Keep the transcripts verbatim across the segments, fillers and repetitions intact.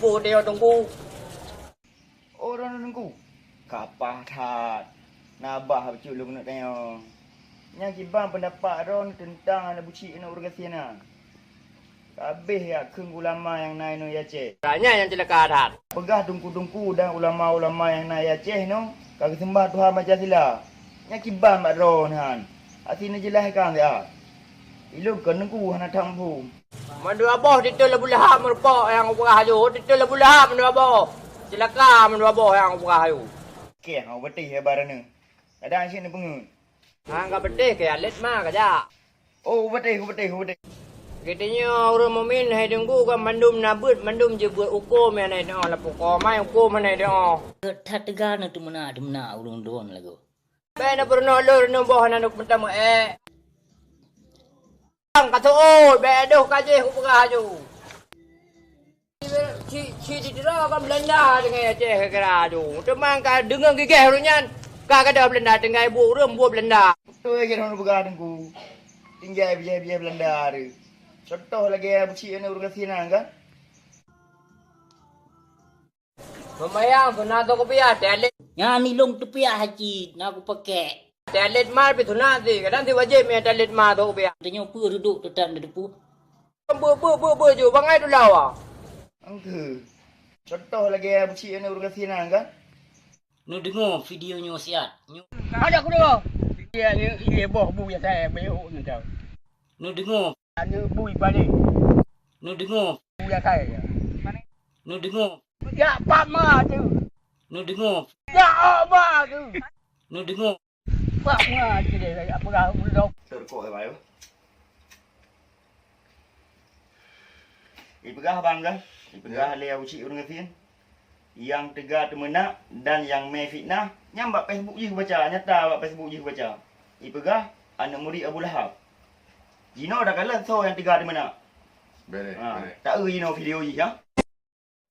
Peue teuyo teungku? Oh, droeneuh teungku. Kapah that. Na bah bacut lôn keuneuk tanyong. Nyan kiban peundapat droeneuh teuntang aneuk buciek aneuk ureueng gasien nyan. Ka abéh jak kheun ulama nyang na inoe Aceh. Ka nyan nyang ceulaka that. Peugah teungku-teungku dan ulama-ulama nyang na Aceh nyoe ka geuseumbah tuhan Pancasila. Nyan kiban bak droeneuh nyan. Asie neujeulaih kang siat. Ilôn kon teungku hana that muphom. Mandua boh titeul Abu Lahab meureumpok nyang peugah laju. Titeul Abu Lahab mandua boh. Ceulaka mandua boh nyang peugah laju. Keh, hana patéh haba droeneuh. Kadang cit neupeungeut. Hana patéh keu alet ma kajak. Oh, patéh, patéh, patéh. Geutanyoe ureueng mukmin hai teungku kan mandum na beuet, mandum jeuet beuet huköm nyang na inoe lapor keu amai huköm nyang na inoe. That teuga na teumeunak-teumeunak ureueng droeneuh lagoe. Bèk na peurunoe lôn, runoe boh na meutameuék. Bang ka seuôt, bèk deuh ka jih kupeugah laju. Ci, ci di droe kan Beulanda deungon Aceh kira laju. Teuma ka deungon gigéh ureueng nyan, ka gadôh Beulanda tinggai buet ureueng buet Beulanda. Beutôi keu droeneuh peugah teungku. Tinggai bijéh-bijéh Beulanda tu. Contoh lagèe buciek aneuk ureueng gasien nyan kan. Seumayang sunat seukupiah, teualet. Nyan ilôn teupiah cit, na kupakék. Teualet ma pih sunat cit, kadang cit wajéb meuié teualet ma seukupiah. Tanyoe peue reudok teutab neuteupeue. Beu, beu, beu, beu ju, bangai tulawa. Angke. Contoh lagèe buciek aneuk ureueng gasien nyan kan. Neudeungoe video nyoe siat. Nyoe. Ada kudeungoe. Dia ni ilé boh bu ya saya, beu nyoe tau. Neudeungoe. Aneuk bui paléng. Neudeungoe. Bui akai ya. Neudeungoe. Jak pat ma tu. Neudeungoe. Jak ôk ma tu. Neudeungoe. Pat ma tu deh, jak peugah ulôn. Serkok ya, Bayu. Ipeugah bang kan? Ipeugah lé Abu Cik ureueng gasien. Nyang teuga teumeunak dan nyang mé fitnah, nyan bak Facebook jih baca, nyata bak Facebook jih baca. Ipeugah aneuk murit Abu Lahab. Jinoe takalon soe nyang teuga teumeunak. Bereh, ha, bereh. Taeu jinoe video jih, ha.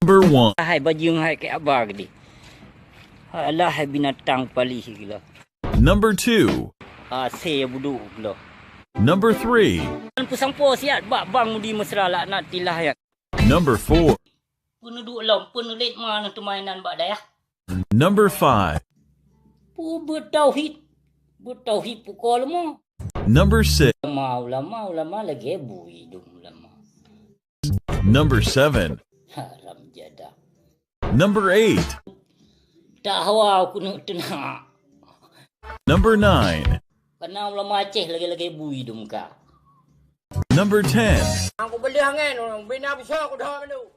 Number one. Hai bajeueng hai keu aba geudeh. Alah hai binatang palih gila. Number two. Asée buduk gila. Number three. Peusampoe siat bak Bang Mudi Mesra laknat tilah nyan. Number four. Peuneuduek lom, peuneulet ma na teumainan bak dayah. Number five. Peue beutauhid? Beutauhid pukoe leumô. Number six. Ulama, ulama, ulama lagèe bui dum ulama. Number seven. Haram jadah. Number eight. Tak hawa aku nak tenak. Number nine. Kana ulama Aceh lagèe-lagèe bui dum ka. Number ten. Aku beli angin, bina besar aku dah menu.